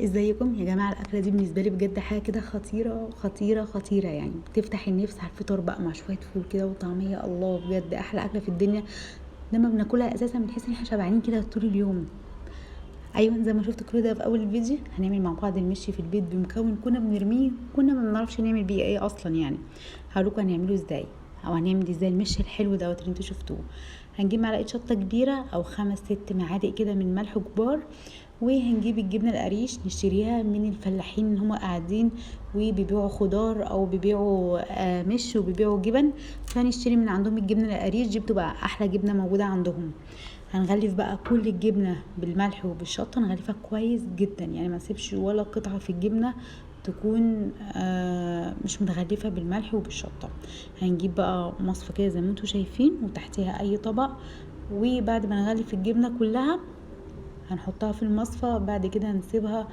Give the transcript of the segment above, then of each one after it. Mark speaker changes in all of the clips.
Speaker 1: ازيكم يا جماعة؟ الاكلة دي بالنسبة لي بجد حاجة كده خطيرة خطيرة خطيرة، يعني بتفتح النفس على الفطار بقى مع شوية فول كده وطعميه. الله، بجد احلى اكله في الدنيا. لما بناكلها اساسا بنحس ان احنا شبعانين كده طول اليوم. ايوه، زي ما شفتوا كده في اول الفيديو هنعمل مع بعض المشي في البيت بمكون كنا بنرميه، كنا ما بنعرفش نعمل بيه ايه اصلا. يعني هقولكم هنعمله ازاي او هنعمل ازاي المشي الحلو دوت اللي انتوا شفتوه. هنجيب معلقه شطه كبيرة او 5 6 معالق كده من ملح كبار، وهنجيب الجبنة القريش نشتريها من الفلاحين اللي هم قاعدين وبيبيعوا خضار او بيبيعوا مش وبيبيعوا جبن، فنشتري من عندهم الجبنة القريش دي، بتبقى احلى جبنه موجودة عندهم. هنغلف بقى كل الجبنة بالملح وبالشطه، نغلفها كويس جدا، يعني ما نسيبش ولا قطعه في الجبنة تكون مش متغلفه بالملح وبالشطه. هنجيب بقى مصفى كده زي ما انتم شايفين وتحتيها اي طبق، وبعد ما نغلف الجبنة كلها هنحطها في المصفى. بعد كده هنسيبها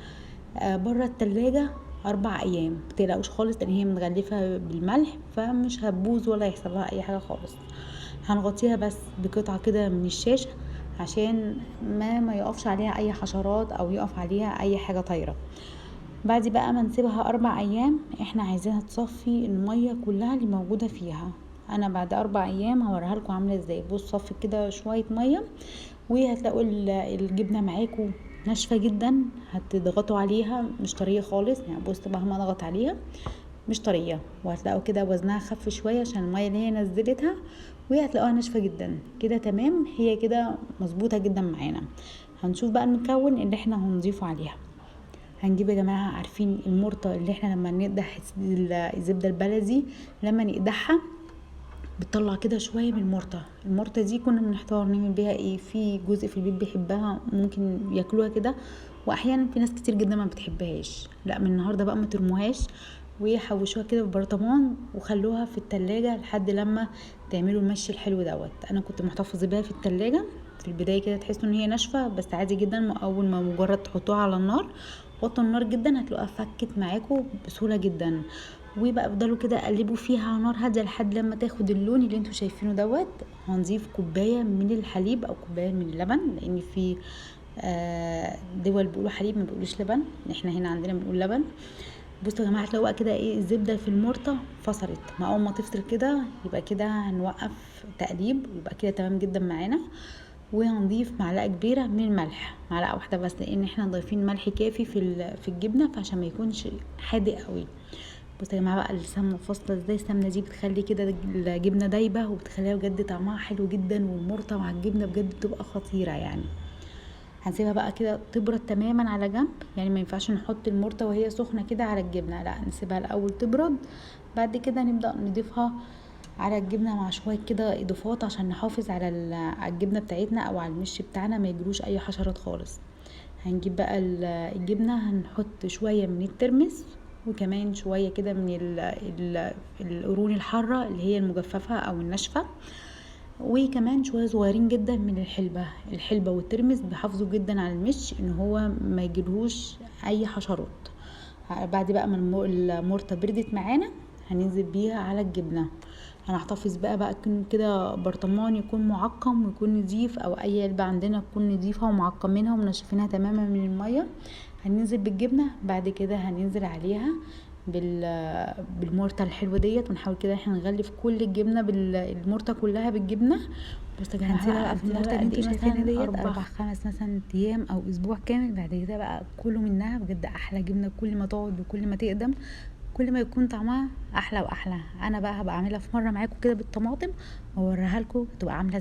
Speaker 1: بره التلاجة 4 ايام. متقلقوش خالص لان هي متغلفه بالملح فمش هتبوظ ولا هيحصل لها اي حاجة خالص. هنغطيها بس بقطعه كده من الشاشة عشان ما يقفش عليها اي حشرات او يقف عليها اي حاجة طايره. بعد بقى ما نسيبها 4 ايام احنا عايزينها تصفي المية كلها اللي موجودة فيها. انا بعد 4 ايام هوريها لكم عامله ازاي. بصوا، صفي كده شوية مية وهتلاقوا الجبنة معاكم ناشفة جدا، هتضغطوا عليها مش طرية خالص. يعني بصوا مهما اضغط عليها مش طرية، وهتلاقوا كده وزنها خف شوية عشان المية اللي هي نزلتها، وهتلاقوها ناشفة جدا كده. تمام، هي كده مظبوطة جدا معانا. هنشوف بقى المكون اللي احنا هنضيفه عليها. هنجيب يا جماعة، عارفين المرطه اللي احنا لما نقدح الزبدة البلدي لما نقدحها بتطلع كده شوية من المرطه. المرطه دي كنا بنحتار نعمل بيها ايه. في جزء في البيت بيحبها ممكن ياكلوها كده، واحيانا في ناس كتير جدا ما بتحبهاش. لا، من النهارده بقى ما ترموهاش وحوشوها كده في برطمان وخلوها في التلاجة لحد لما تعملوا المشي الحلو دوت. انا كنت محتفظة بيها في التلاجة في البداية كده، تحسوا ان هي ناشفة بس عادي جدا. اول ما مجرد تحطوها على النار، وطوا النار جدا، هتلاقوها فكت معاكم بسهولة جدا. وبقى افضلوا كده قلبوا فيها على نار هادية لحد لما تاخد اللون اللي انتوا شايفينه دوت. هنضيف كوباية من الحليب او كوباية من اللبن، لان في دول بيقولوا حليب ما بيقولوش لبن، احنا هنا عندنا بنقول لبن. بصوا يا جماعة، هتلاقوا بقى كده ايه الزبدة في المرطه فصلت. ما اول ما تفصل كده يبقى كده هنوقف تقليب، يبقى كده تمام جدا معانا. وهنضيف معلقه كبيرة من الملح، معلقه واحدة بس لان احنا ضايفين ملح كافي في الجبنة، فعشان ما يكونش حادق قوي. بصوا يا جماعة بقى السمنة فاصلة ازاي. السمنة دي بتخلي كده الجبنة دايبه وبتخليها بجد طعمها حلو جدا، والمرطه مع الجبنة بجد بتبقى خطيرة. يعني هنسيبها بقى كده تبرد تماما على جنب، يعني ما ينفعش نحط المرطه وهي سخنة كده على الجبنة، لا نسيبها الاول تبرد، بعد كده نبدا نضيفها على الجبنة مع شوية كده اضافات عشان نحافظ على الجبنة بتاعتنا او على المش بتاعنا ما يجروش اي حشرات خالص. هنجيب بقى الجبنة، هنحط شوية من الترمس وكمان شوية كده من القرون الحارة اللي هي المجففه او الناشفه، وكمان شوية صغيرين جدا من الحلبة. الحلبة والترمس بيحافظوا جدا على المش ان هو ما يجيلهوش اي حشرات. بعد بقى ما المرطه بردت معانا هننزل بيها على الجبنة. هنحتفظ بقى كده برطمان يكون معقم ويكون نظيف، او اي علبة عندنا تكون نظيفة ومعقمينها ومنشفينها تماما من المية. هننزل بالجبنه، بعد كده هننزل عليها بالمرطه الحلوة ديت، ونحاول كده احنا نغلف كل الجبنة بالمرطه كلها بالجبنه. بصوا يا جماعة،
Speaker 2: هنسيبها بقى في المرطه اللي انتوا شايفينها ديت
Speaker 1: 4 5 مثلا ايام او اسبوع كامل. بعد كده بقى كله منها بجد احلى جبنه، كل ما تقعد وكل ما تقدم كل ما يكون طعمها احلى واحلى. انا بقى هبقى اعملها في مرة معاكم كده بالطماطم واوريها لكم هتبقى عامله